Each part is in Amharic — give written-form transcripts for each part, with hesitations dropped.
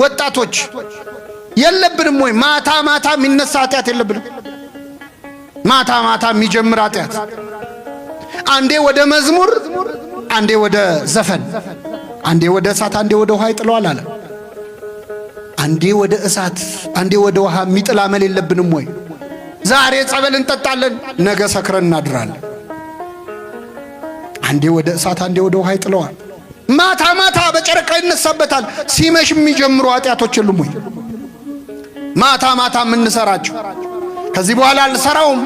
ወጣቶች የለብንም ወይ? ማታ ማታ የሚነሳ ኃጢአት የለብንም? ማታ ማታ የሚጀምር ኃጢአት፣ አንዴ ወደ መዝሙር፣ አንዴ ወደ ዘፈን፣ አንዴ ወደ እሳት፣ አንዴ ወደ ውሃ ይጥለዋል አለ። አንዴ ወደ እሳት፣ አንዴ ወደ ውሃ የሚጥል አመል የለብንም ወይ? ዛሬ ጸበል እንጠጣለን፣ ነገ ሰክረን እናድራለን። አንዴ ወደ እሳት፣ አንዴ ወደ ውሃ ይጥለዋል። ማታ ማታ በጨረቃ ይነሳበታል። ሲመሽ የሚጀምሩ ኃጢአቶች የሉም ወይ? ማታ ማታ የምንሰራቸው ከዚህ በኋላ አልሰራውም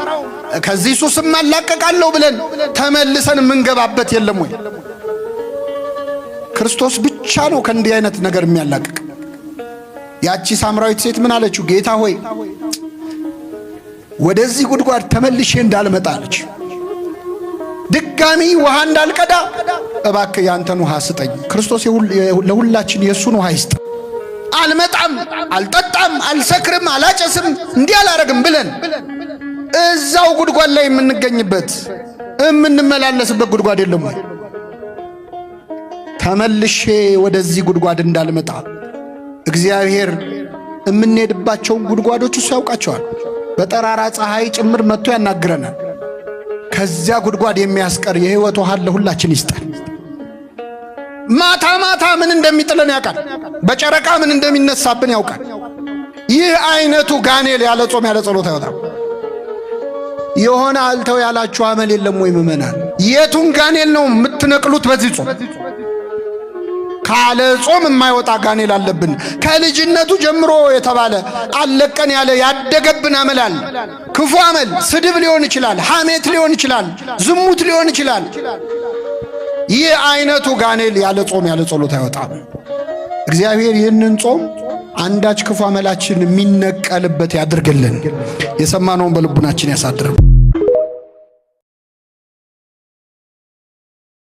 ከዚህ ሱስም አላቀቃለሁ ብለን ተመልሰን የምንገባበት የለም ወይ? ክርስቶስ ብቻ ነው ከእንዲህ አይነት ነገር የሚያላቅቅ። ያቺ ሳምራዊት ሴት ምን አለችው? ጌታ ሆይ፣ ወደዚህ ጉድጓድ ተመልሼ እንዳልመጣ አለች። ድጋሚ ውሃ እንዳልቀዳ እባክህ ያንተን ውሃ ስጠኝ። ክርስቶስ ለሁላችን የእሱን ውሃ ይስጥ። አልመጣም፣ አልጠጣም፣ አልሰክርም፣ አላጨስም፣ እንዲህ አላረግም ብለን እዛው ጉድጓድ ላይ የምንገኝበት፣ የምንመላለስበት ጉድጓድ የለም ወይ? ተመልሼ ወደዚህ ጉድጓድ እንዳልመጣ። እግዚአብሔር የምንሄድባቸውን ጉድጓዶች እሱ ያውቃቸዋል። በጠራራ ፀሐይ ጭምር መጥቶ ያናግረናል። ከዚያ ጉድጓድ የሚያስቀር የሕይወት ውሃ ለሁላችን ይስጠን። ማታ ማታ ምን እንደሚጥለን ያውቃል። በጨረቃ ምን እንደሚነሳብን ያውቃል። ይህ አይነቱ ጋኔል ያለ ጾም ያለ ጸሎት አይወጣም። የሆነ አልተው ያላችሁ አመል የለም ወይ ምእመናን? የቱን ጋኔል ነው የምትነቅሉት በዚህ ጾም? ካለ ጾም የማይወጣ ጋኔል አለብን። ከልጅነቱ ጀምሮ የተባለ አለቀን ያለ ያደገብን አመል አለ። ክፉ አመል፣ ስድብ ሊሆን ይችላል፣ ሐሜት ሊሆን ይችላል፣ ዝሙት ሊሆን ይችላል። ይህ አይነቱ ጋኔል ያለ ጾም ያለ ጸሎት አይወጣም። እግዚአብሔር ይህንን ጾም አንዳች ክፉ አመላችን የሚነቀልበት ያድርግልን። የሰማነውን በልቡናችን ያሳድርም።